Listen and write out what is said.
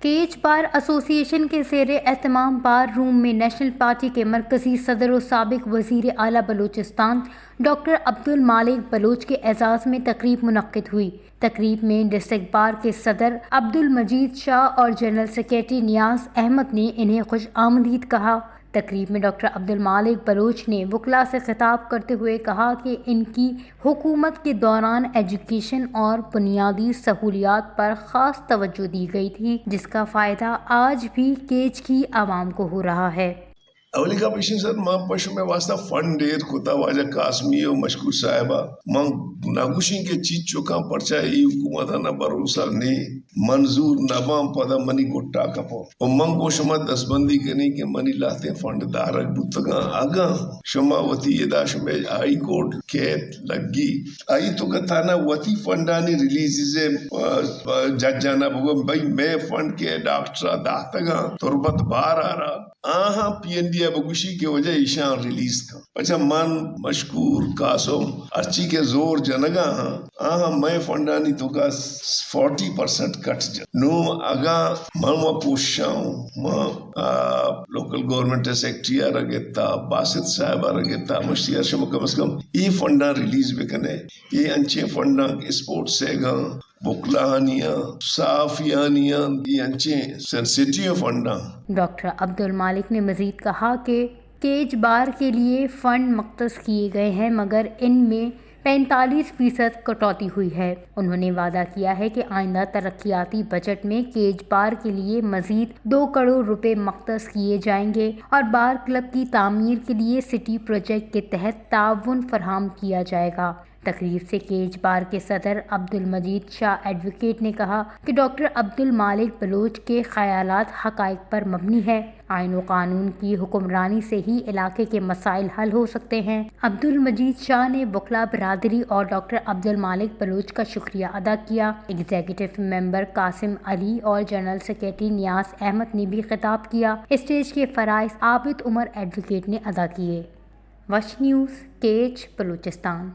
کیچ بار ایسوسی ایشن کے زیر اہتمام بار روم میں نیشنل پارٹی کے مرکزی صدر و سابق وزیر اعلیٰ بلوچستان ڈاکٹر عبدالمالک بلوچ کے اعزاز میں تقریب منعقد ہوئی۔ تقریب میں ڈسٹرکٹ بار کے صدر عبدالمجید شاہ اور جنرل سیکرٹری نیاز احمد نے انہیں خوش آمدید کہا۔ تقریب میں ڈاکٹر عبدالمالک بلوچ نے وکلاء سے خطاب کرتے ہوئے کہا کہ ان کی حکومت کے دوران ایجوکیشن اور بنیادی سہولیات پر خاص توجہ دی گئی تھی، جس کا فائدہ آج بھی کیچ کی عوام کو ہو رہا ہے۔ اولی گپ ایشی سر، ما پہ شمئے واسطہ فنڈ ایر کتا، واجہ قاسمی و مشکور صاحبا۔ ما نگوشیں کہ چیچکاں، پرچا اے حکومت ء نہ بھروسہ نے، منظور نہ باں، پدا منی گٹا کپو۔ و من گوں شما دستبندی کنیں کہ منی لہتیں فنڈ دارگ بوتگاں۔ اگاں شما وتی ادا شمئے ہائی کورٹ کیت لگی، آئی تو کہ تھانا وتی فنڈانی ریلیزز، آ، آ، ججانا بگو، بھئی مئے فنڈ کہ ڈاکٹرا داتگاں تربت بار آرا، آہاں پی این ڈی ء بگوشی کہ وجہ ایشاں ریلیز کن۔ پچا من، مشکور، قاسم، ہرچی کہ زور جنگا ہاں، آہاں مئے فنڈانی توکا فورٹی پرسنٹ کٹ جن۔ نوں اگاں من و کوششاں ہوں، ما، آ، لوکل گورنمنٹ سیکرٹری ء را گتا، باسط صاحب ء را گتا، مشتی ء شما کم از کم اے فنڈاں ریلیز بکنے۔ اے انچیں فنڈاں کہ اسپورٹس ء گاں، بکلاہانی آں، صحافیانی آں، اے انچیں سینسیٹیو فنڈ آں۔ ڈاکٹر عبدالمالک نے مزید کہا کہ کیچ بار کے لیے فنڈ مختص کیے گئے ہیں، مگر ان میں پینتالیس فیصد کٹوتی ہوئی ہے۔ انہوں نے وعدہ کیا ہے کہ آئندہ ترقیاتی بجٹ میں کیچ بار کے لیے مزید دو کروڑ روپے مختص کیے جائیں گے اور بار کلب کی تعمیر کے لیے سٹی پروجیکٹ کے تحت تعاون فراہم کیا جائے گا۔ تقریب سے کیچ بار کے صدر عبدالمجید شاہ ایڈووکیٹ نے کہا کہ ڈاکٹر عبدالمالک بلوچ کے خیالات حقائق پر مبنی ہے۔ آئین و قانون کی حکمرانی سے ہی علاقے کے مسائل حل ہو سکتے ہیں۔ عبدالمجید شاہ نے وکلاء برادری اور ڈاکٹر عبدالمالک بلوچ کا شکریہ ادا کیا۔ ایگزیکٹو ممبر قاسم علی اور جنرل سیکرٹری نیاز احمد نے بھی خطاب کیا۔ اسٹیج کے فرائض عابد عمر ایڈووکیٹ نے ادا کیے۔ وش نیوز، کیچ، بلوچستان۔